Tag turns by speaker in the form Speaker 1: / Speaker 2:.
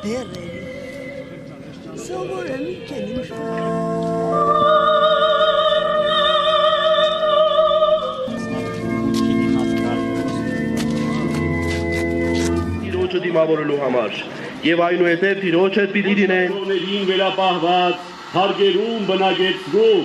Speaker 1: Բեռերի։ Սովոր եմ իջել իմ
Speaker 2: Տիրոջը դիմավորելու համար եւ այնուհետև Տիրոջ հետ պիտի լինեն
Speaker 3: Տոներին վերապահված հարգերում բնակեցրու։